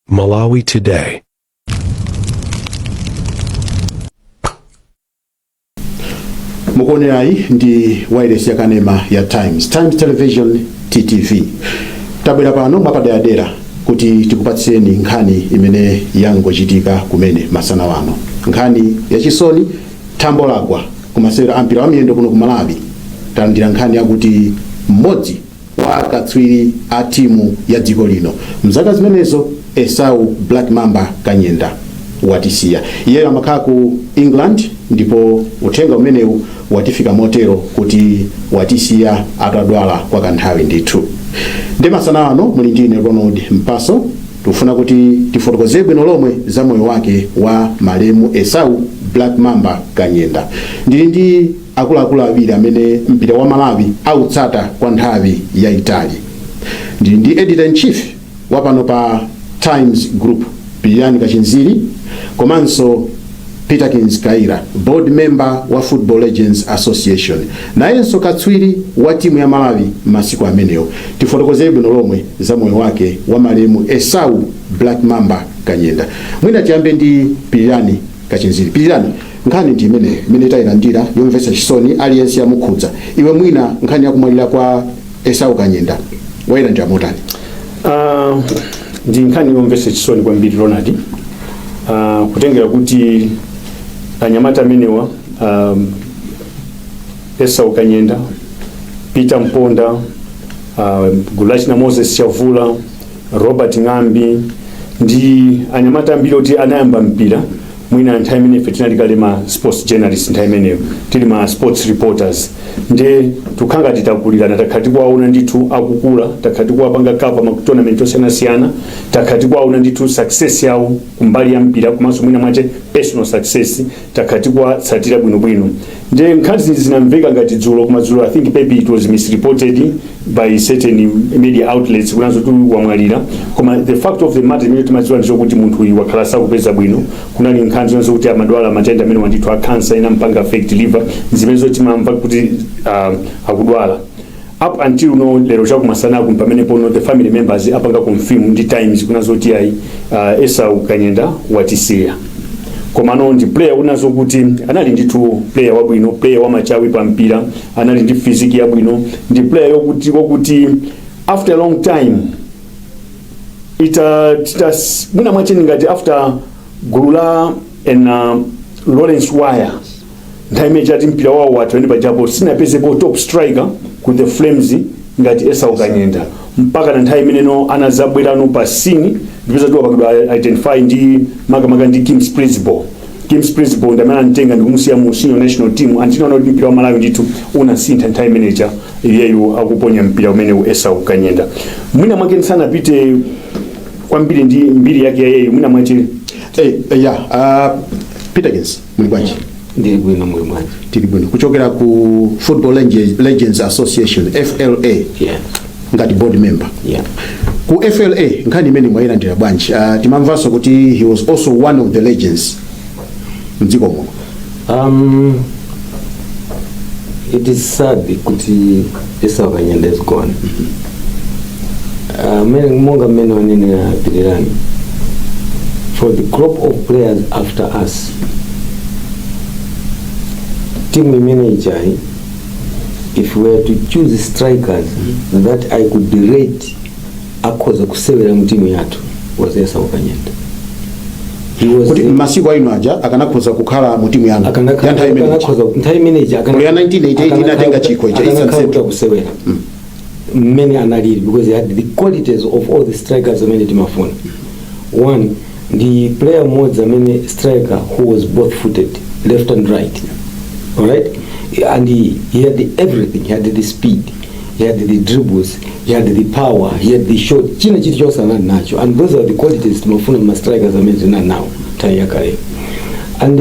Malawi Today. Mukuonerayi ndi wireless yakanema ya Times, Times Television, TTV. Tabwera pano mwapaderadera kuti tikupatsireni nkhani imene yangochitika kumene masana wano, nkhani yachisoni. Thambo lagwa kumasewero a mpira wa miyendo kuno ku Malawi. Talandira nkhani yakuti mmodzi wa akatswiri a timu ya dziko lino mzaka zimenezo, Esau Black Mamba Kanyenda, watisiya. Iyeyo amakhala ku England ndipo uthenga umenewu watifika motero kuti watisiya atadwala kwa kanthawi ndithu. Ndi masana ano muli ndine Ronald Mpaso. Tikufuna kuti tifotokoze bwino lomwe za moyo wake wa malemu Esau Black Mamba Kanyenda. Ndili ndi akuluakulu awiri amene mpira wa Malawi autsata kwa nthawi yayitali. Ndili ndi editor in chief wa pano pa Times Group, Pilirani Kachinziri, komanso Peterkins Kaira, board member wa Football Legends Association, nayenso katswiri wa timu ya Malawi masiku amenewo. Tifotokozere bwino lomwe za moyo wake wa malemu Esau Black Mamba Kanyenda. Mwina tiyambe ndi Pilirani Kachinziri. Pilirani, nkhani ndi imeneyo imene tayilandira, yomvetsa chisoni, aliyense yamukhudza. Iwe mwina nkhani yakumwalira kwa Esau Kanyenda wayilandira motani? Ndi nkhani yomvetsa chisoni kwambiri, Ronald, kutengera kuti anyamata amenewa, Esau Kanyenda, Peter Mponda, Gulachina Moses Chavula, Robert Ng'ambi ndi anyamata ambiri oti anayamba mpira mwina nthawi imene ife tinali kale ma sports journalist, nthawi imeneyo tili ma sports reporters. Nde tukhala ngati takulirana, takhala tikuwaona ndithu akukula, takhala tikuwapanga cover ma tournament osiyanasiyana, takhala tikuwaona ndithu success yawo kumbali ya mpira komanso mwina mwache personal success, takhala tikuwatsatira bwinobwino. Nde nkhani zinamveka ngati dzulo, koma dzulo I think maybe it was misreported by certain media outlets kunazo tu wamwalira. Koma the fact of the matter imene timadziwa ndicho kuti munthu uyu wakhala sakupeza bwino. Kunali nkhani zonse kuti amadwala matenda amene wandithu a cancer inampanga affect liver, zimene timamva kuti akudwala up until now lero chakumasanaku, pamene pono the family members apanga confirm ndi Times kunazo kuti ayi, Esau Kanyenda watisiya. Komano ndi player unazo kuti anali ndithu player wabwino, player wamachawi pa mpira, anali ndi physique yabwino, ndi player yokuti wokuti after a long time ita tita mwina mwacheni ngati after gulu la ena Lawrence Waya, nthawi imene chati mpira wawo wathu ene pajapo sinapezepo top striker ku the Flames ngati Esau Kanyenda, mpaka na nthawi imeneno anazabwerano pa scene ndipeza kuti wapangidwa identify ndi makamaka ndi Kim Splidsboel. Kim Splidsboel ndi amene anamtenga ndikumusiya mu senior national team. Antinaona kuti mpira wa Malawi ndithu unasintha nthawi imeneja iyeyu akuponya mpira umenewu, Esau Kanyenda. Mwina mwake ndisanapite kwambiri ndi mbiri yake yayeyu, mwina mwache Hey, yeah, Peterkins, muli bwanji? Ndili bwino, muli bwanji? Tili bwino. Kuchokera ku Football Legends Association, FLA, ngati board member ku FLA, nkhani imene mwayilandira bwanji? Timamvanso kuti he was also one of the legends mdziko muno. It is sad kuti Esau Kanyenda is gone. Monga mmene wanenera Pilirani, for the crop of players after us, timu imene ijayi, if we were to choose strikers that I could rate akhoza kusewera mu timu yathu, was Esau Kanyenda. He was Kuti masiku aino aja akanakhoza kukhala mu timu yanu ya nthawi imeneyi? Akanakhoza nthawi imeneyi. Kuli ya 1988 inatenga chikho icha, Eastern Akanakhala kuti Central. akusewera mmene analili, because he had the qualities of all the strikers amene timafuna. One, ndi player mmodzi amene, striker who was both footed, left and right, alright, and he had everything. He had the speed, he had the dribbles, he had the power, he had the shot, china chilichonse anali nacho, and those are the qualities timafuna ma strikers amene tinali nawo nthawi yakale. And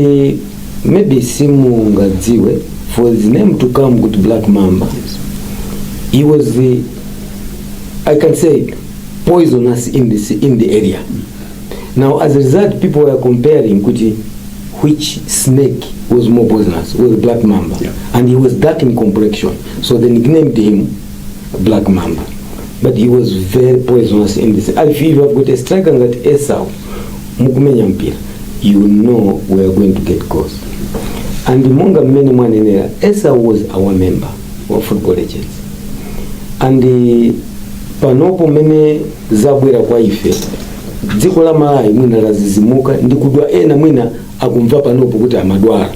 maybe simungadziwe, for his name to come kuti Black Mamba, he was the, I can say, poisonous in the area. Now, as a result, people were comparing kuti which snake was more poisonous, was Black Mamba. And he was dark in complexion, so they nicknamed him Black Mamba. But he was very poisonous in this. If you have got a striker ngati Esau mukumenya mpira, you know we are going to get goals. And monga mmene mwanenera, Esau was our member wa Football Legends, and panopo mmene zabwera kwa ife, dziko la Malawi mwina lazizimuka ndi kudwa, ena mwina akumva panopo kuti amadwala,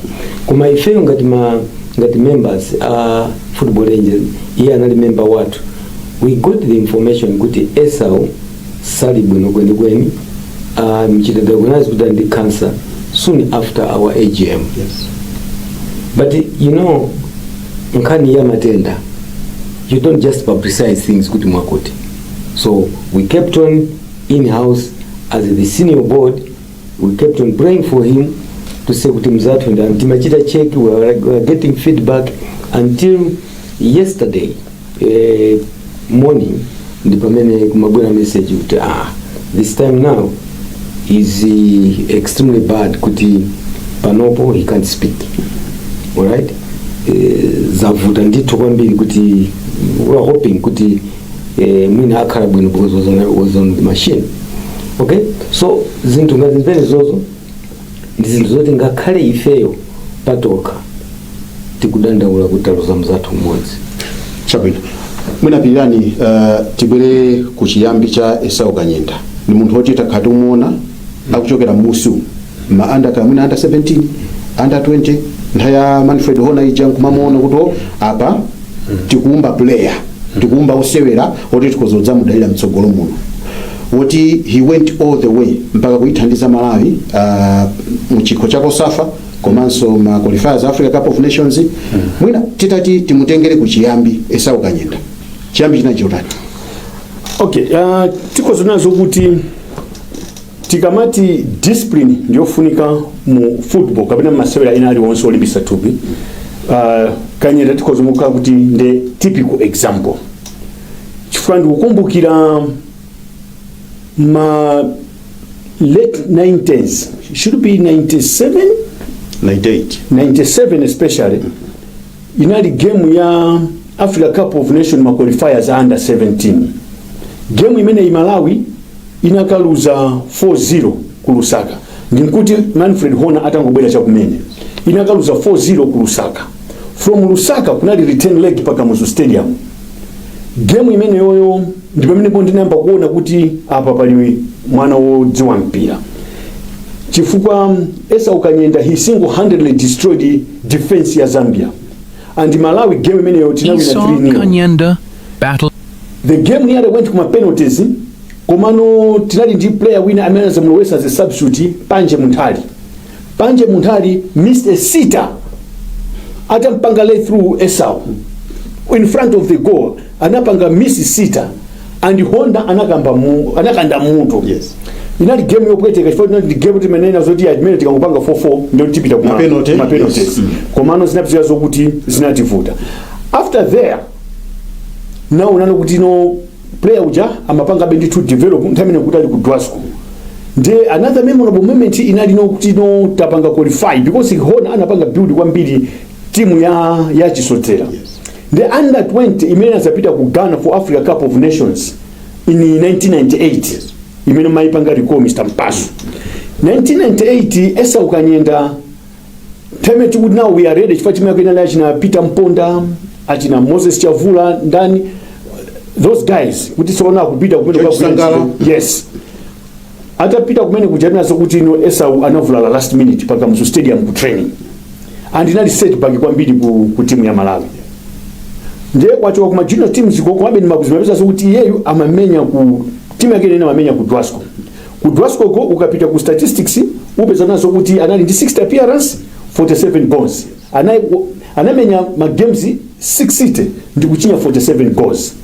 koma ifeyo ngati members a Football Legends, iye anali member wathu, we got the information kuti Esau sali bwino kwenikweni, mchita diagnose kuti ali ndi cancer soon after our AGM. But nkhani ya matenda, you don't just publicize things kuti mwakuti. So we kept on in house as the senior board, we kept on praying for him to say kuti mzathu ndi timachita check, we were getting feedback until yesterday morning, ndi pamene kumabwera message kuti, ah, this time now is extremely bad, kuti panopo he can't speak. Alright, zavuta ndithu kwambiri, kuti we are hoping kuti mwina akhala bwino because was on the machine. Okay, so zinthu ngati zimene zozo ndi zinthu zoti ngakhale ifeyo patokha tikudandaula kuti taluza mzathu mmodzi. Chabwino, mwina Pirirani, tibwere ku chiyambi cha Esau Kanyenda. Ni munthu woti takhala tikumuona akuchokera musu ma under ka mwina under 17, under 20, nthawi ya Manfred Horner ija, nkumamuona kuti, oh, apa tikuumba player, tikuumba osewera oti tikozodza mudalira mtsogolo muno, woti he went all the way mpaka kuithandiza Malawi mchikho cha COSAFA komanso ma qualifiers Africa Cup of Nations. Mwina titati timutengere ku chiyambi Esau Kanyenda, chiyambi chinachi chotani? Okay, tikozo nazo kuti tikamati discipline ndiyofunika mu football kapena masewera ena aliwonse olimbisa thupi, Kanyenda tikhoza mukhala kuti ndi typical example, chifukwa ndikukumbukira ma late 90s, should be 97. 98. 97 especially, inali game ya Africa Cup of Nation, ma qualifiers under 17. Game imene Malawi inakaluza 4-0 ku Lusaka. Ndinkuti Manfred Horner atangobwera chakumene, inakaluza 4-0 ku Lusaka. From Lusaka kunali return leg pa Kamuzu Stadium. Game imene yoyo ndi pamenepo ndinayamba kuona kuti apa pali mwana wodziwa mpira, chifukwa Esau Kanyenda, he single-handedly destroyed defense ya Zambia, and Malawi game imeneyo tinawina Esau 3-0. Kanyenda battle The game nearly went kuma penalties, komano tinali ndi player wina amene anazamulowesa as a substitute, Panje Munthali. Panje Munthali missed a sitter atampanga lay through Esau in front of the goal, anapanga miss sitter and Honda anakanda mutu. Inali game yopweteka chifukwa inali ndi game timenena zoti imene tikangopanga 4-4 ndio tipita kuma Mapenalty, ma penalties. Komano zinapita zokuti zinativuta. After there naonano kuti no player uja amapanga be ndithu develop nthawi imene kuti ali ku Dwasco. Ndiye another memorable moment inali no kuti no tapanga qualify, because Horner anapanga build kwambiri timu ya chisodzera. The under 20 imene azapita ku Ghana for Africa Cup of Nations in 1998, imene maipanga recall Mr Mpasu, 1998, Esau Kanyenda time tikuti now we are ready, chifukwa timu yake inali achina Peter Mponda, achina Moses Chavula, ndani, those guys, kuti tsopano akupita kumene. George Sangala. Yes, atapita kumene kuja kuti ino Esau anavulala last minute pa Kamuzu Stadium ku training, and inali setback kwambiri ku timu ya Malawi. Ndiye kwachoka kuma junior teams ko, komabe ndimapeza kuti iyeyu amamenya ku timu yake ine amamenya ku Dwasco. Ku Dwasco ko ukapita ku statistics upeza nazo kuti anali ndi 60 appearance, 47 goals. Anamenya ma games 60 ndi kuchinya 47 goals,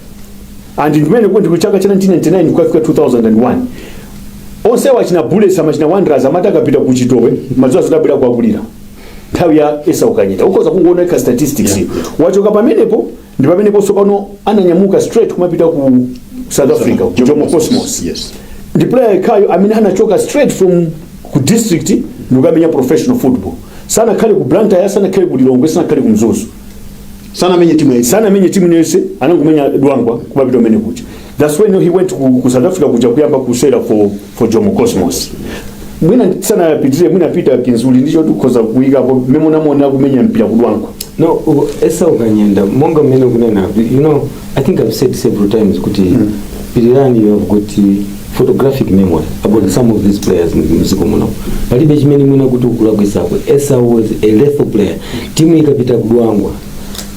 and ndimene kuti kuchaka cha 1999 kukafika 2001, onse wachina Bullets, amachina Wanderers, amati akapita ku Chitowe mazuwa zidabwera kuakulira nthawi ya Esau Kanyenda. Ukhoza kungoona ika statistics. Wachoka pamenepo, ndi pamenepo tsopano ananyamuka straight kumapita ku South Africa, ku Jomo Cosmos. Ndi player yekhayo amene anachoka straight from ku district ndikukamenya professional football. Sanakhale ku Blantyre, sanakhale ku Lilongwe, sanakhale ku Mzuzu. Sanamenye timu ya Sanamenye timu yonse, anangomenya Dwangwa kumapita umene kuja. That's when he went ku South Africa kuja kuyamba kusewera for Jomo Cosmos. Mwina tisanapitire, mwina Peter Kinzuli ndicho tikhoza kuyikapo mmene munamuona kumenya mpira ku Dwangwa. No, Esau Kanyenda, monga mmene kunena, I think I've said several times kuti Pirirani, you have got photographic memory about some of these players mdziko muno. Palibe chimene mwina kuti ukulakwitsako. Esau was a lethal player. Timu ikapita ku Dwangwa,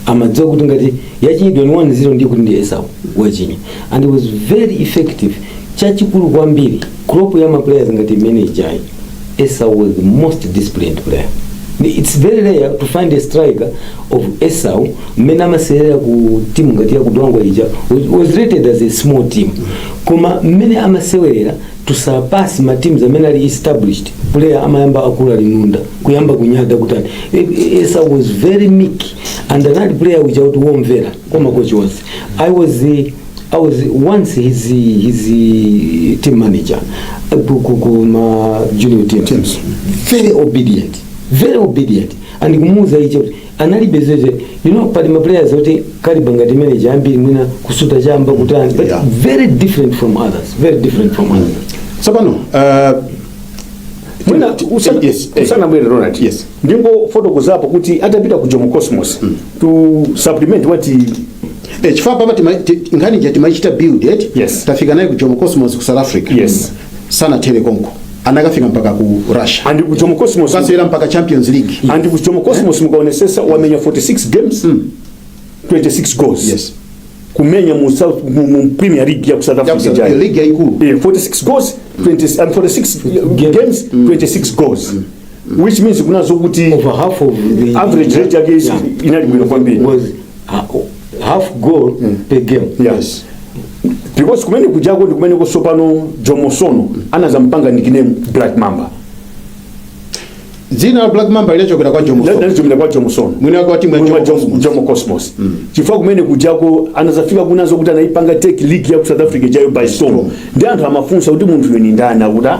amadziwa kuti ngati yachinyidwa ni 1-0, ndiye kuti ndi Esau wachinya. And he was very effective. Chachikulu kwambiri, crop ya ma players ngati imene ijayi, Esau was the most disciplined player. It's very rare to find a striker of Esau mmene amasewera ku timu ngati ya ku Dwangwa ija, was rated as a small team, koma mmene amasewerera to surpass ma teams amene ali established player, amayamba akula linunda kuyamba kunyada kutani. Esau was very meek and anali player uja kuti womvera kwa makochi onse. I was once his team manager ku ma junior teams. Teams. Very obedient, very obedient, and kumuuza icho kuti analibe zeze. Pali ma players oti kaliba ngati manager ambiri mwina kusuta chamba kutani, but very different from others, very different from others. Tsopano Mwina yes, usanabwere, Ronald, Yes. ndingofotokozapo kuti atapita ku Jomo Cosmos, to supplement what Chifukwa papa nkhani ija timaichita build it. Yes. Tafika naye ku Jomo Cosmos ku South Africa. Yes. Sanathere konko, anakafika mpaka ku Russia. And ku Jomo Cosmos Kukasewera mpaka Champions League. And ku Jomo Cosmos mukaonesesa, wamenya 46 games, 26 goals. Kumenya mu Premier League ya ku South Africa jayi. League yaikulu. 46 goals, 20 and 46 Games. games, 26 goals, which means kunazo kuti Over half of the average rate yake inali bwino kwambiri. Was half goal per game. Yes, because kumene kujako ndi kumene kusopano Jomo Sono anazampanga nickname Black Mamba. Dzina la Black Mamba linachokera kwa Jomo Sono. Linachokera kwa Jomo Sono. Mwini wake wa timu ya Mwini wa Jomo Cosmos. Jomo Cosmos, chifukwa kumene kujako anazafika kunazo kuti anaipanga take league ya ku South Africa jayo by storm, ndi anthu amafunsa kuti munthu uyu ni ndani, akuti, "Ah,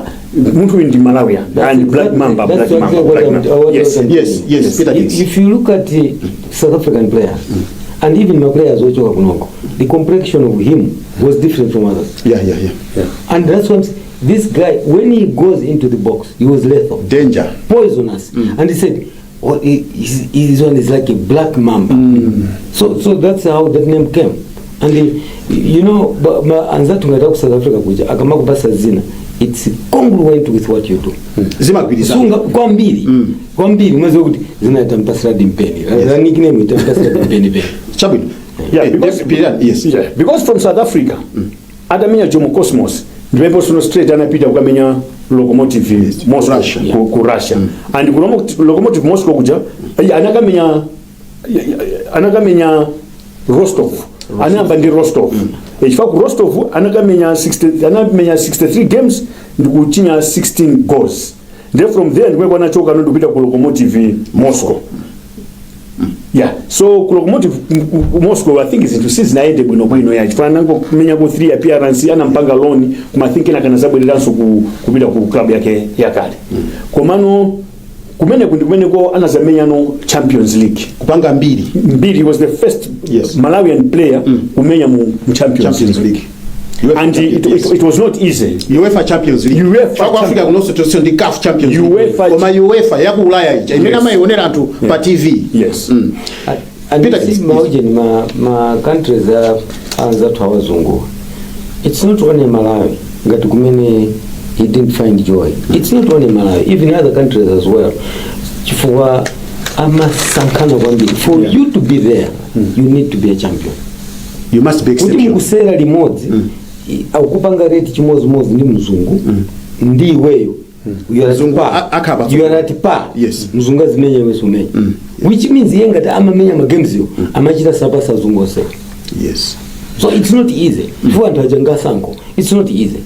munthu uyu ndi Malawian and Black Mamba." That's Black Mamba, exactly what Black I'm, Mamba. what Yes. I'm Yes, Peter If, Kings. if you look at the South African players and even my players ochoka kunoko, the complexion of him was different from others. And that's what I'm saying. This guy, when he goes into the box, he was lethal, Danger. Poisonous. And he said, well, his one is like a black mamba. So that's how that name came. And anzathu ngati aku South Africa kuja akamakupasa zina, it's congruent with what you do. Zimagwirizana. Sunga kwambiri, kwambiri mwezi kuti zina itampasira dimpeni, la nickname itampasira dimpeni peni. Chabwino. Yeah, because, Peter, yes. Yeah, because from South Africa atamenya Jomo Cosmos, ndipo sono straight anapita kukamenya Locomotive Moscow. Russia. Ku Russia. And ku Locomotive Moscow kuja anakamenya Rostov. Anayamba ndi Rostov. Chifukwa ku Rostov anakamenya 60, anamenya 63 games ndikuchinya 16 goals. Then from there ndimwe anachoka ndikupita ku Locomotive Moscow. Yeah, so ku Locomotive Moscow, I think zinthu sizinaende bwinobwino ya chifukwa anangomenya ku 3 appearance, anampanga loan, koma I think ena kanazabwereranso kupita ku club yake yakale. Komano kumeneku ndi kumeneko anazamenyano Champions League. Kupanga mbiri. Mbiri, he was the first Malawian player kumenya mu Champions Champions League. League. UEFA And it was not easy. UEFA Champions League. UEFA Kwa Africa kunonso tonse ndi CAF Champions League. Koma UEFA ya ku Ulaya ija imene amaionera anthu pa TV. Yes. And Peter you see, Kings, maujeni ma countries a anzathu awazungu, it's not only Malawi ngati kumene he didn't find joy. It's not only Malawi, even other countries as well, chifukwa amasankhana kwambiri. For you to be there, you need to be a champion. You must be Kuti exceptional. mukusera limodzi, akupanga rate chimozimozi ndi mzungu ndi iweyo, you are at Mzungu par. Akhala You are at par. Mzungu azimenya, iwe sumenya, which means iye ngati amamenya ma games yo, amachita surpass azungu onse. So it's not easy chifukwa anthu aja ngasankho. It's not easy,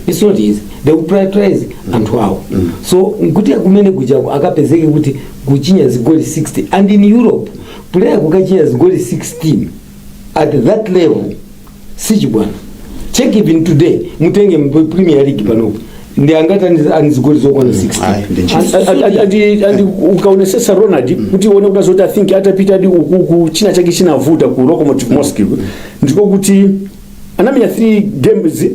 it's not easy. They will prioritize anthu awo. So nkuti kumene kujako akapezeke kuti kuchinya zigoli 60, and in Europe player kukachinya zigoli 16 at that level sichibwana. Check even today, mutenge mu Premier League panopo, ndi angati ani zigoli zokwana 60? Ayi, ndi ntchito. And ukaonesesa, Ronald, kuti uone kuti azoti I think atapita di ukuku china chake chinavuta ku Locomotive Moscow ndiko kuti Anamenya 3 games,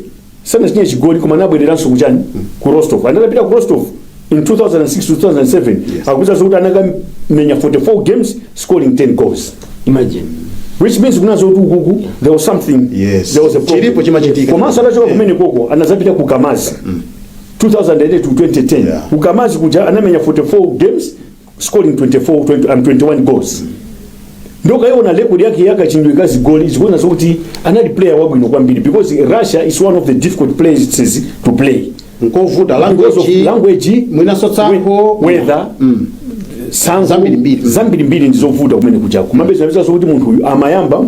sanachinye chigoli, koma anabwereranso kuchani, ku Rostov. Anatapita ku Rostov in 2006 2007, akuza zokuti anakamenya 44 games, scoring 10 goals. Imagine. Which means kunazo kuti ukuku there was something, there was a problem. Chilipo chimachitika. Komanso atachoka kumene koko, anazapita ku Kamazi 2008 to 2010. Ku Kamazi kuja anamenya 44 games, scoring 24 20, 21 goals. Ndokaiona record yake yakachindwe kazigoli, zikuona zokuti anali player wabwino kwambiri, because Russia is one of the difficult places to play. Nkovuta. Because of language, language, mwinaso tsankho, weather, tsankho. Zambirimbiri. Zambirimbiri ndizovuta kumene kuja. Kumapeza napeza kuti munthu uyu amayamba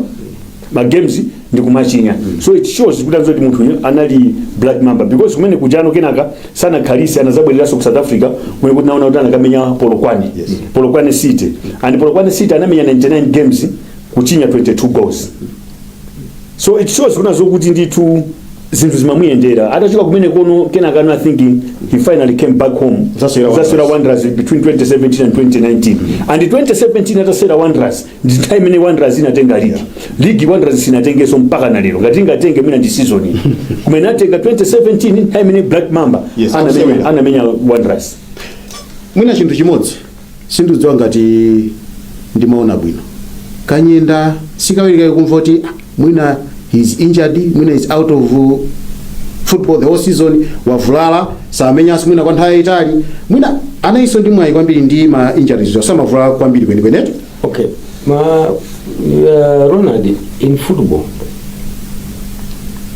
ma games ndi kumachinya. So it shows kuti anzoti munthu uyu anali Black Mamba, because kumene kujano kenaka sanakhalise, anazabwereranso ku South Africa, kumene kuti naona kuti anakamenya Polokwane, Polokwane City. And Polokwane City anamenya 99 games, kuchinya 22 goals. So it shows kunazo kuti ndithu zinthu zimamuyendera atachoka kumene kono. Kenaka no, I think he finally came back home. Zasewera. Zasewera Wanderers between 2017 and 2019. And 2017 atasewera Wanderers, ndi nthawi imene Wanderers inatenga ligi. Ligi Wanderers sinatengenso mpaka na lero. Ngati ingatenge, mwina ndi season iyi kumene atenga 2017, nthawi imene Black Mamba anamenya, akusewera. Anamenya Wanderers. Mwina chinthu chimodzi sindidziwa ngati ndimaona bwino, Kanyenda sikawirikayi kumva kuti ah, mwina he's injured, mwina is out of football the whole season, wavulala, samenyanso mwina kwa nthawi yayitali. Mwina anayinso ndi mwayi kwambiri ndi ma injuries, samavulala kwambiri kwenikwenetu. Okay, ma Ronald, in football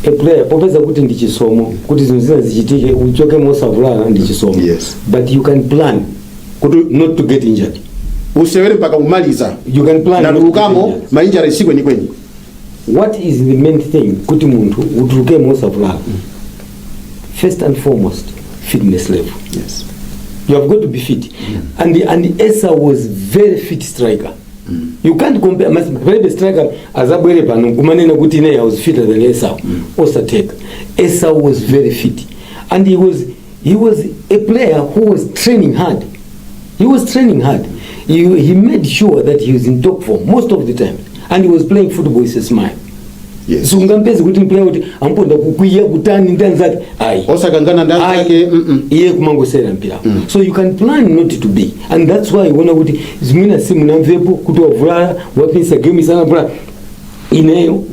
a player, popeza kuti ndi chisomo kuti zinthu zina zichitike, uchoke mosavulala ndi chisomo, but you can plan kuti not to get injured. Usewere mpaka kumaliza. You can plan not to get Natulukamo injured. Ma injury si kwenikweni. What is the main thing kuti munthu utuluke mosavulala? First and foremost, fitness level. You have got to be fit, and Esau was very fit striker. You can't compare. Palibe striker azabwere pano kumanena kuti ine I was fitter than Esau. Osateka. Esau was very fit, and he was a player who was training hard. He was training hard. He made sure that he was in top form most of the time, and he was playing football with a smile. Sungampezi kuti mplayer kuti amponda kukwiya kutani ndi anzake, ayi. Osakangana ndi anzake. Iye kumangosera mpira. So you can plan not to be, and that's why uona kuti zimwina simunamvepo kuti wavulala, wapinisa game isanavulala. Ineyo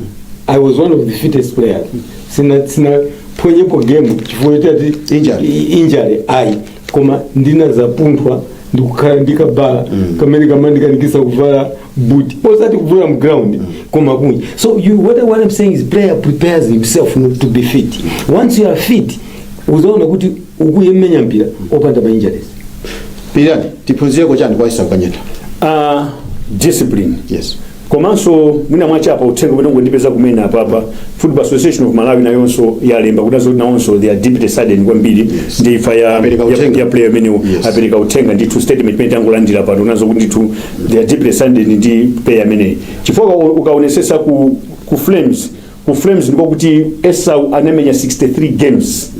I was one of the fittest players. Sina ponyepo game chifukwa chati Injury. Injury ayi, koma ndinazapunthwa ndikukhala ndikabala kamene kamandikanikisa kuvala boot, osati kuvala mground, koma kunja. So what I'm saying is, player prepares himself not to be fit. Once you are fit, uzaona kuti ukuyemenya mpira opanda ma injuries. Pilirani, tiphunzireko chani kwa Esau Kanyenda? Discipline. Komanso mwina mwachapa uthenga umene ungondipeza kumene apapa, Football Association of Malawi nayonso yalemba kuti azoti nawonso they are deeply saddened kwambiri ndi imfa ya, Apereka uthenga. ya player imenewo. Apereka uthenga ndithu, statement imene tangolandira pano nazo kuti ndithu they are deeply saddened ndi player imeneyi, chifukwa ukaonesesa ku Flames ndiko kuti Esau anamenya 63 games,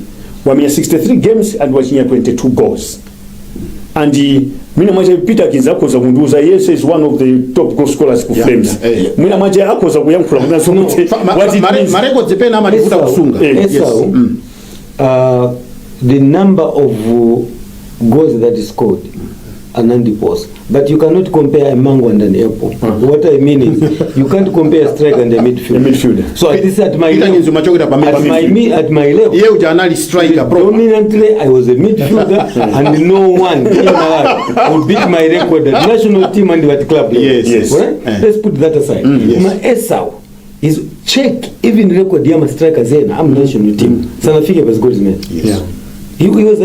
wamenya 63 games and wachinya 22 goals. And mwina mwache Peter Kinza akhoza kundiuza, yes, is one of the top goal scorers ku Flames. Mwina mwache akhoza kuyankhula kunazo kuti what it means. Ma records pena amativuta kusunga. Esau, the number of goals that he scored anandiposa, but you cannot compare a mango and an apple. What I mean is, you can't compare a striker and a midfielder. A midfielder. So at least at my Peter level, Kinza umachokera pa at my level, Iye uja anali striker proper. Predominantly I was a midfielder, and no one in Malawi would beat my record at national team and at club level. Right? Let's put that aside. Ma Esau is, check even record ya ma strikers ena am national team. Sanafike pa zigoli zimene. He was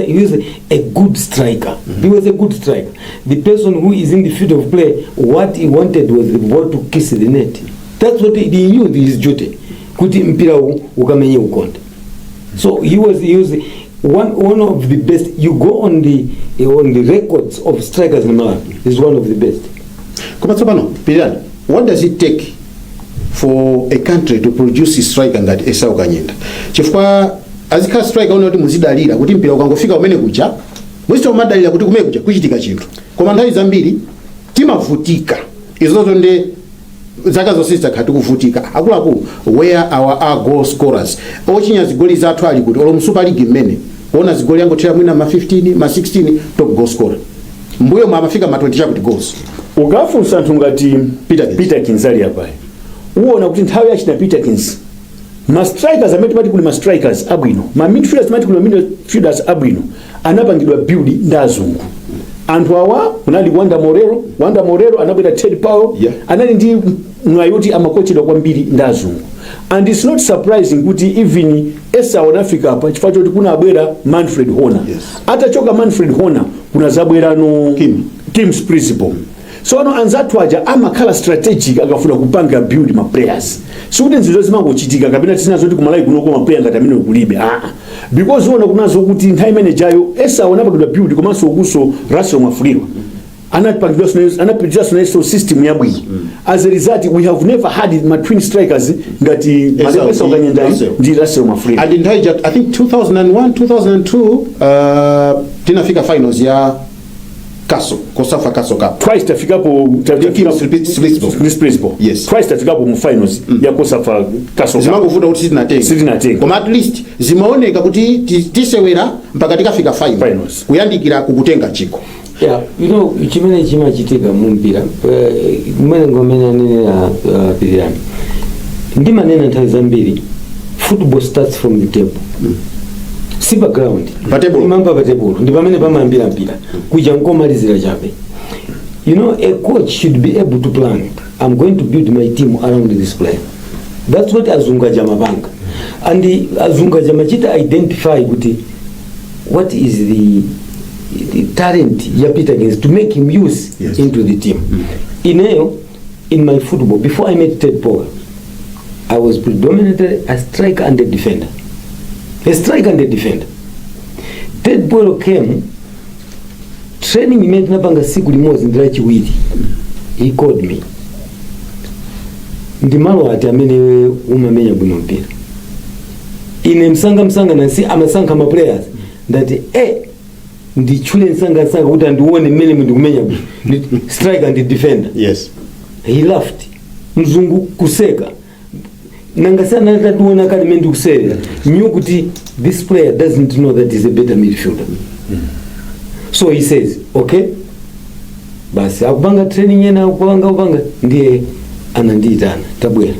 a good striker. He was a good striker. The person who is in the field of play, what he wanted was the ball to kiss the net. That's what he knew his duty. Kuti mpira ukamenye ukonde. So he was one of the best. You go on the records of strikers in Malawi, he's one of the best. Koma tsopano Pilirani, what does it take for a country to produce a striker ngati Esau Kanyenda? Chifukwa azikhala striker une kuti muzidalira kuti mpira ukangofika umene kuja, muzita umadalira kuti kumene kuja kuchitika chinthu, koma nthawi zambiri timavutika izozo. Ndi Zaka zonse zitakhala tikuvutika, akuluakulu. Where our goal scorers, ochinya zigoli zathu, ali kuti? Olo mu Super League mmene kuona zigoli yangothera mwina ma 15, ma 16, top goal scorer mbuyo mwa amafika ma 20 chakuti goals. Ukafunsa anthu ngati Peterkins. Peterkins ali apayi, uwona kuti nthawi yachina Peterkins, ma strikers amene timati kuli ma strikers abwino, ma midfielders timati kuli ma midfielders abwino, anapangidwa build ndi azungu. Anthu awa kunali Wanda Morero. Wanda Morero anabwera, Ted Powell anali ndi mwayi kuti amakochedwa kwambiri ndi azungu. And it's not surprising kuti even Esau anafika apa chifukwa choti kunabwera Manfred Horner. Atachoka Manfred Horner, kunazabwerano Kim. Kim Splidsboel. So ano anzathu aja amakhala strategic akafuna kupanga build ma players. Sikuti nzinzo zimangochitika kapena tisina zoti kumalawi kunoko ma player ngati amene kulibe, ah, because uona kunazo kuti nthawi imene jayo Esau anapangidwa build, komanso ukuso Russell Mwafulirwa anapitiraso system yabwino. As a result, we have never had ma twin strikers ngati Esau Esau ndi Kanyenda Russell. ndi Russell Mwafulirwa. And nthawi ija, I think 2001, 2002, tinafika finals ya Castle, Kosafa Castle Cup. Twice tafikapo. Kim Splidsboel. Splidsboel. Yes. Twice tafikapo mu finals ya Kosafa Castle Cup. Zimangovuta kuti sitinatenga. Sitinatenga. Koma at least zimaoneka kuti tisewera mpaka tikafika final. Finals. Kuyandikira kukutenga chikho. Yeah, chimene chimachitika mu mpira, kumene ngomene anenera Pirirani, ndimanena nthawi zambiri, football starts from the table, si pa ground. Pa table. Imamba pa table, ndi pamene pamayambira mpira, kuja nkomalizira chabe. A coach should be able to plan: I'm going to build my team around this player. That's what azungu aja amapanga, and azungu aja amachita identify kuti what is the talent ya Peterkins to make him use into the team. Ineyo, in my football, before I met Ted Powell, I was predominantly a striker and a defender, a striker and a defender. Ted Powell came, training imene tinapanga siku limodzi ndi lachiwiri, he called me: "Ndi malo ati amene umamenya bwino mpira?" Ine msanga msanga nansi amasankha ma players, ndati nditchule msanga msanga kuti andione mmene ndikumenya bwino. Ndi striker and defender. He laughed, mzungu kuseka. Nanga sana tationa kale mmene ndikusewera, knew kuti this player doesn't know that he's a better midfielder. So he says, "Okay." Basi, akupanga training ena, akupanga kupanga, ndiye anandiyitana: "Tabwera."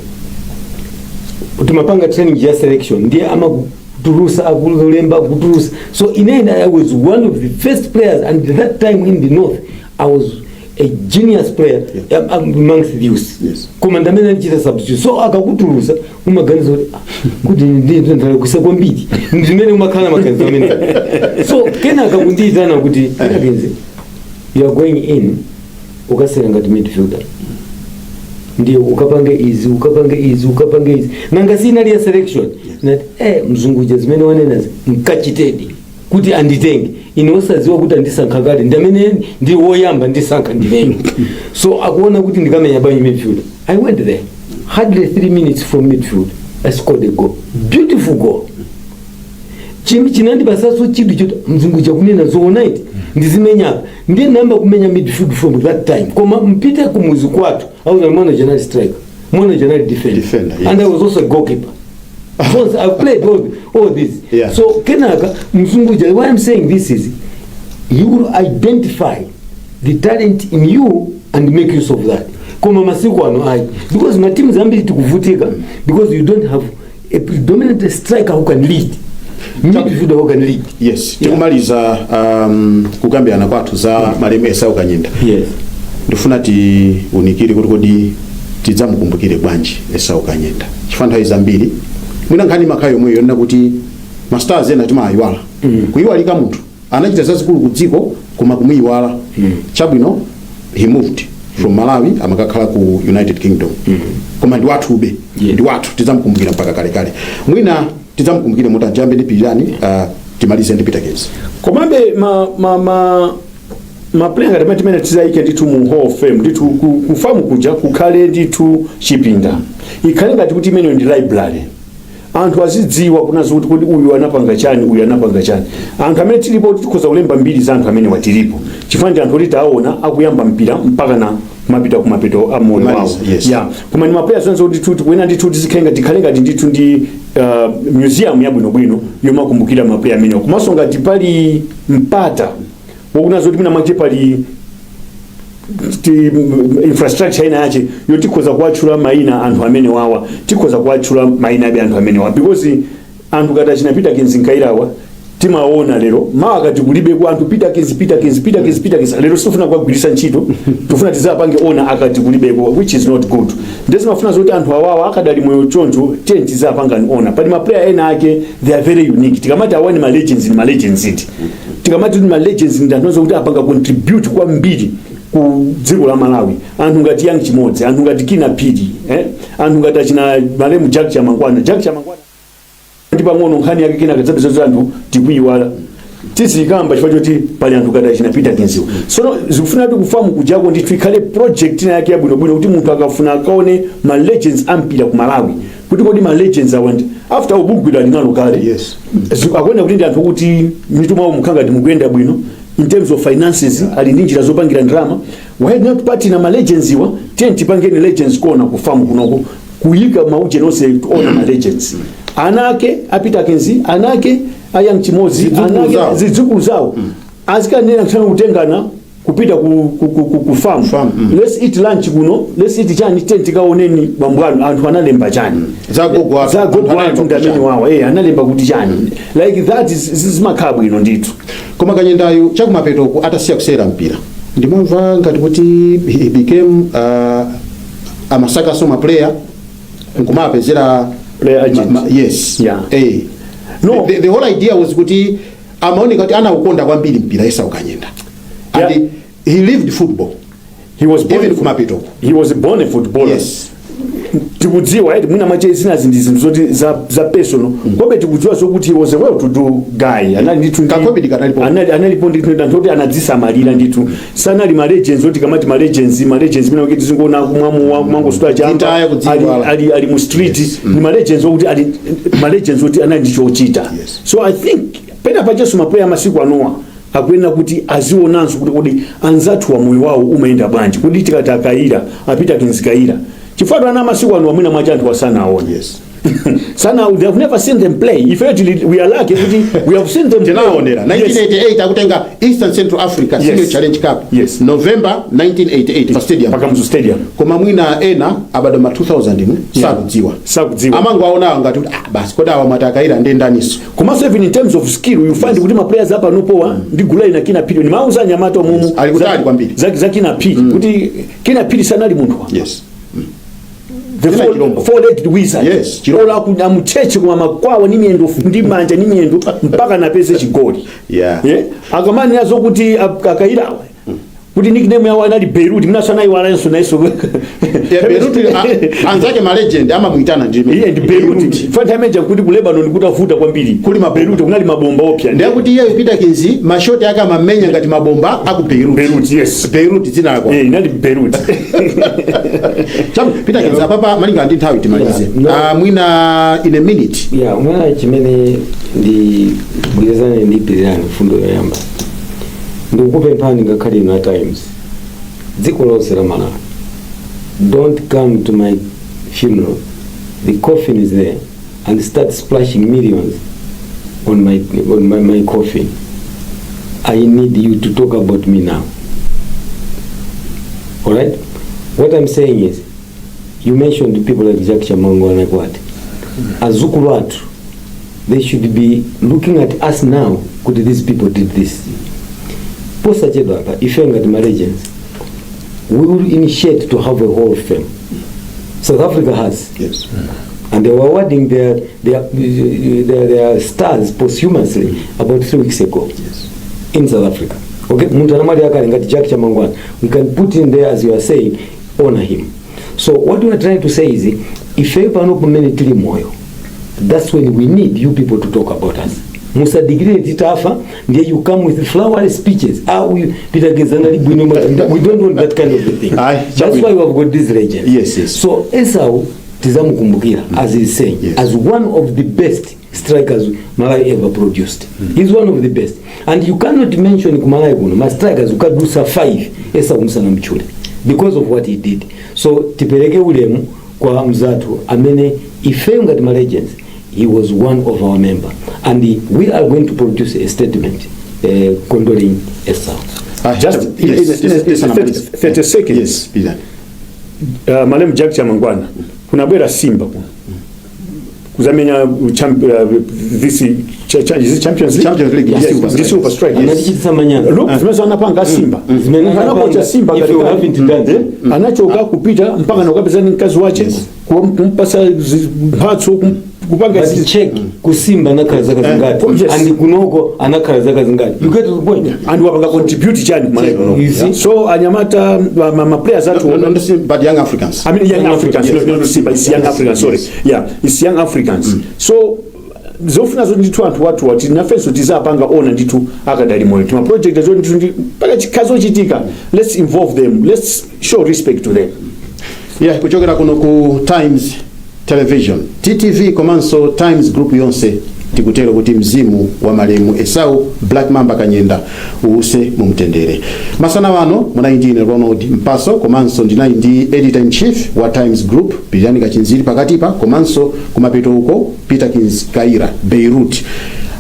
Timapanga training ya selection, ndiye amakutulusa, akulemba, akutulusa. So ine, I was one of the first players, and that time in the north I was a genius player amongst the youth. Koma ndamene ndichita substitute. So akakutulusa umaganiza kuti, "Ah, kuti ndalakwisa kwambiri," ndimene umakhala maganizo amene. So kenaka kundiyitana kuti, "Peterkins, you are going in, ukasera ngati midfielder, ndiye ukapange izi, ukapange izi, ukapange izi." Nanga sinali ya selection. Nati, "Mzunguja zimene wanenazi nkachitedi kuti anditenge." Ine osadziwa kuti andisankha kale, ndi amene ndi woyamba ndisankha ndineyo. So akuona kuti ndikamenya bwanji midfield. I went there, hardly 3 minutes from midfield I scored a goal, beautiful goal. Chimi chinandipasaso chidwi choti mzungu chakunena zoona iti, ndizimenyaka. Ndiye namba kumenya midfield from that time. Koma mpite kumuzi kwathu, auza mwana janali striker, mwana janali defender. Defender, yes. And I was also a goalkeeper. So I've played all this. So kenaka mzungu ja, why I'm saying this is he will identify the talent in you and make use of that. Koma masiku ano ayi, because matimu ambiri tikuvutika because you don't have a predominant striker who can lead, midfielder who can lead. Yes, tikumaliza kukambirana kwathu za malemu Esau Kanyenda. Ndifuna tiunikire kuti kodi tidzamukumbukire bwanji Esau Kanyenda, chifukwa nthawi zambiri mwina nkhani makhala yomweyo yonena kuti ma stars ena timayiwala. Kuyiwalika, munthu anachita zazikulu ku dziko koma kumuyiwala. Chabwino, he moved from Malawi, amakakhala ku United Kingdom, koma ndi wathube. Ndi wathu, tidzamukumbukira mpaka kalekale. Mwina tidzamukumbukire motani? Tiyambe ndi Pirirani, timalize ndi Peterkins. Komabe ma player ngati amene timene tizayike ndithu mu Hall of Fame ndithu, kufamu kuja kukhale ndithu chipinda, ikhale ngati kuti imeneyo ndi library, anthu azidziwa kunazo kuti kodi uyu anapanga chani, uyu anapanga chani. Anthu amene tilipo tikhoza kulemba mbiri za anthu amene watilipo, chifukwa ndi anthu oti taona akuyamba mpira mpaka na Kumapita kumapeto a moyo wawo. Kumaliza, yes. Yeah, koma ni maplayers onse kuti ndithu kuena ndithu tizikhenga tikhale ngati ndithu ndi museum yabwinobwino yomakumbukira maplayer amenewo. Komanso ngati pali mpata wokunazo kuti mwina mwache pali infrastructure ina yache yotikhoza kuwatchula mayina anthu amene wawa, tikhoza kuwatchula mayina abe anthu amene wawa, because anthu kati achina Peterkins Nkairawa timaona lero, mawa akati kulibe ku anthu Peterkins, Peterkins, Peterkins, Peterkins, lero sitifuna kuwagwiritsa ntchito, tifuna tizapange ona akati kulibeko, which is not good. Ndezimafuna zoti anthu awawa akadali moyo choncho, tiye tizapangani ona. Pali maplayer ena ake, they are very unique. Tikamati awa ni ma legends, ni ma legends iti. Tikamati ni ma legends, ndi anthu kuti apanga contribute kwambiri ku dziko la Malawi. Anthu ngati Young Chimodzi, anthu ngati Kina Phiri, eh? Anthu ngati achina malemu Jack Chamangwana. Jack Chamangwana ndi pang'ono nkhani yake kena kadzapeza anthu tikuyiwala, tizikamba chifukwa choti pali anthu ngati achina Peterkins. Sono zikufuna kuti kufamu kujako ndithu ikhale project ina yake yabwinobwino, kuti munthu akafuna akaone ma legends ampira ku Malawi, kuti kodi ma legends awa ndi after ubugwira linalo kale. Akuona kuti ndi anthu kuti mitu mwawo mukhanga mukuyenda bwino in terms of finances, ali ndi njira zopangira ndalama. Why not partner ma legends iwa? Tiye tipangeni legends kona ku famu kunoko, kuyika maujeni onse ona ma legends, ana ake a Peterkins, ana ake a Young Chimodzi, Zidzukulu ana ake zawo. zidzukulu zawo azikanena kutsana kutengana kupita ku farm. Farm. Let's eat lunch kuno, let's eat chani, tiye tikaoneni bambwanu anthu analemba chani. Za gogo athu. Za gogo Anthu athu ndi analemba amene kuti wawa analemba kuti chani, like that zimakhala bwino ndithu. Koma Kanyendayo chakumapetoku atasiya kusewera mpira, ndimamva ngati kuti he became amasakaso ma player nkumapezera Player agent. Yes. No. The whole idea was kuti amaoneka kuti anaukonda kwambiri mpira Esau Kanyenda and he lived football. He was born Even kumapetoko. He was born a footballer. Tikudziwa right, mwina mwache zinazi ndi zinthu zoti za personal, kobe tikudziwa zokuti he was a well to do guy, anali ndithu Kakobidi kanalipo. Analipo ndithu, ndi anthu oti anadzisamalira ndithu. Sanali ma legends oti kamati ma legends, ma legends mina kuti tizingoona kumwamuwa, kumangosula chamba. Zitaya kudziwala. Ali mu street. Ni ma legends okuti ali ma legends oti anali ndi chochita. So I think pena pachenso maplayer masiku anowa akuyenera kuti azionanso kuti kodi anzathu wa moyo wawo umayenda bwanji, kuti tikati akayira apita kinzikayira, chifukwa ana masiku ano amwina mwachi anthu asanaone. Sana, they have never seen them play. If actually we are lucky kuti we have seen them play. Tinaonera 1988 akutenga Eastern Central Africa Senior Challenge Cup, November 1988 pa stadium. Pakamuzu Stadium. Koma mwina ena abadwa ma 2000 mu sakudziwa. Sakudziwa. Amangoaonawo ngati kuti, ah, basi, kodi awa mwati akayira ndi ndaniso? Komanso even in terms of skill, you find kuti ma players apa anopowa ndi gulai na Kina Phiri, nimauza anyamata omumu. Ali kutali kwambiri. Za Kina Phiri, kuti Kina Phiri sanali munthu. The Kina Chilombo. four legged wizard. Yes, Chilombo. Ola amucheche koma makwawa ni miyendo ndi manja ni miyendo mpaka napeze chigoli. Yeah? Akamani nazo kuti akayirawa kuti nickname yawo anali Beirut, minaso anayiwalanso naiso. Yeah, Beirut, anzake ma legend amamuyitana ndi Iye ndi Beirut. Fanta amenja kuti ku Lebanon kutavuta kwambiri. Kuli mabomba. Beirut kunali mabomba opya. Ndiyakuti iyeyo Peterkins mashoti ake amamenya ngati mabomba aku Beirut. Beirut, yes. Beirut dzina lako. Eh, inali Beirut. Chabu Peterkins, apapa malinga ndi nthawi timalize. Yeah, no. Mwina in a minute. Yeah, mwina chimene ndigwirizane ndi Pirirani, mfundo yoyamba ndikukupemphani, ngakhale inu a Times, dziko lonse la Malawi, don't come to my funeral, the coffin is there, and start splashing millions on my coffin. I need you to talk about me now. All right, what I'm saying is, you mentioned people like Jack Chamango and like what, azukulu athu, they should be looking at us now kuti these people did this. Posachedwa apa, ife ngati ma legends, we will initiate to have a hall of fame. South Africa has and they were awarding their stars posthumously about 3 weeks ago in South Africa. Okay, munthu anamwali akale ngati Jack Chamangwana, we can put in there, as you are saying, honor him. So what we are trying to say is, ife pano pamene tili moyo, that's when we need you people to talk about us. Musadikirire titafa ndiye you come with flowery speeches. Ah, we Peter Gezana bwino, we don't want that kind of a thing. Aye, That's why we have got this legend. So Esau tizamukumbukira, as he's saying, as one of the best strikers Malawi ever produced. He's one of the best, and you cannot mention kumalawi kuno ma strikers ukadusa 5 Esau musanamchule. because of what he did. So tipereke ulemu kwa mzathu amene ife ngati ma legends, he was one of our member, and we are going to produce a statement condoling Esau. Just in 30 seconds. Yes, Peter. Malemu Jack Chamangwana, kunabwera Simba kuno kuzamenya this is it Champions League? Champions League, yes, yes, Super ndi Super Strikers. Anatichititsa manyazi. Look zimene anapanga Simba. Zimene anakocha anapanga, Simba if you haven't done. Anachoka kupita mpaka nakapeza ni mkazi wache, kumpasa mphatso, kupanga But check, kusimba anakhala zaka zingati? And kunoko anakhala zaka zingati? You get to the point. And wapanga contribute chani kumalawi? You see? So anyamata ma players athu No, no, no, but Young Africans. I mean Young Africans, no, no, Simba, it's Young Africans, sorry. Yeah, it's Young Africans. So zofuna zo ndithu anthu wathu ati nafenso tizapanga ona ndithu akadali moyo tima project zo ndithu ndi mpaka chikhazochitika. Let's involve them, let's show respect to them. Yeah, kuchokera kuno ku Times Television, TTV, komanso Times Group yonse, tikutero kuti mzimu wa malemu Esau Black Mamba Kanyenda uuse mumtendere. Masana wano munali ndine Ronald Mpaso, komanso ndinali ndi editor in chief wa Times Group Pitani Kachinziri pakatipa, komanso kumapeto uko Peter Kins Kaira Beirut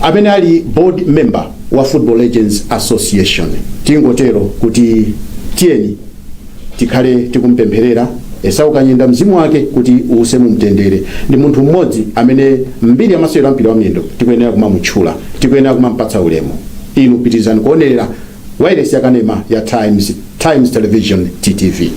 amene ali board member wa Football Legends Association. Tingotero kuti tiyeni tikhale tikumpempherera Esau Kanyenda, mzimu wake kuti uuse mumtendere. Ndi munthu mmodzi amene mbiri ya masewero ampira wa miyendo tikuyenera kumamutchula, tikuyenera kumampatsa ulemu. Inu pitirizani kuonerera wailesi yakanema ya Times, Times Television, TTV.